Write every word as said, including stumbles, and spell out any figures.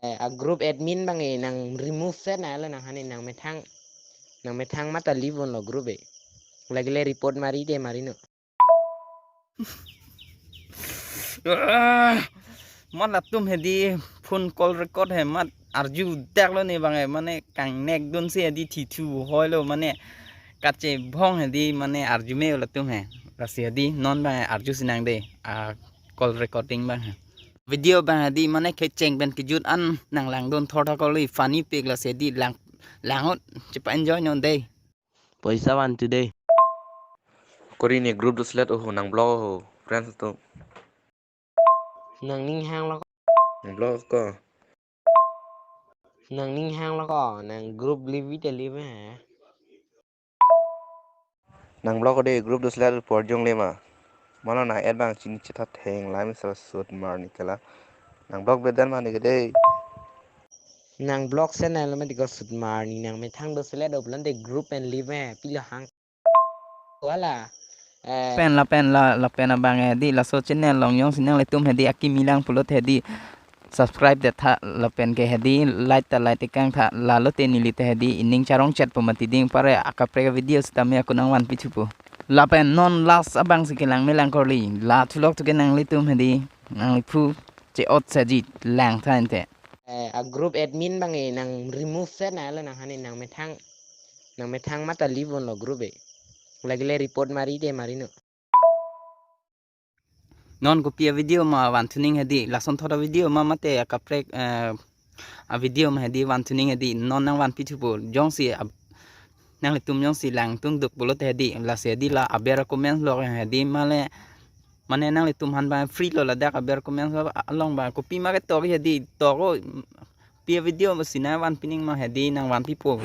Eh, a group admin abang eh nang remove set na lo nang hani nang methang, nang methang mata leave on lo group eh. Lagile report mari de mari no. Ah, mat latum hedi phone call record he mat arju dak lo ne bang eh, mane kangnek dun si hedi thithu hoi lo mane kache bhong hedi mane arju me latum he. Lasi hedi non bang eh arju sinang de a call recording bang he. Video bang hedi mane kecheng pen kejut an nang langdun thor thakoli funny pik lasi hedi lang langot chepa enjoy non de. Poisa van today. Kori ne group do select oho nang block oho friends atum. Nang ning hang lo, Nang block ko. Nang ning hang lo ko, nang group leave te leave he. Nang block ko de group do select por jong le ma. Mano nang add bang chini chetha theng lai mi sar sut mar ni kala. Nang block bedan ma ni ke de. Nang block set na lo ma di ko sut mar ni nang methang do select up lan de group and leave he. Pilo hang. Wala. Eh, Pen la pen la la pen abang hedi laso channel long jongsi nanglitum hedi akimi lang pulo hedi subscribe de tha lapen ke hedi like ta like tekang tha lalo te neli te hedi ining charong chet po mati ding pare akaprek video sitame aku nang vanpi thupo. Lapen non last abang si kelang me lang korli la thulok tu ke nanglitum hedi nangliphu che ot saji lang tha ente. eh, a group admin abang eh nang remove set na lo nang hani nang methang, nang methang mata leave on lo group eh. Lagile report mari de mari no. Non kopi a video ma van thuning hedi lason thot a video ma mate akaprek eh, a video ma hedi van thuning hedi non nang vanpi thupo jongsi ab- nanglitum jongsi langtung duk pulo te hedi lasi hedi la aber comment lo hedi male mane nanglitum han ba free lo ladak aber comment lo along ba kopi ma ke tok hedi tok o pi a video ma sina vanpi ning ma hedi nang vanpi po.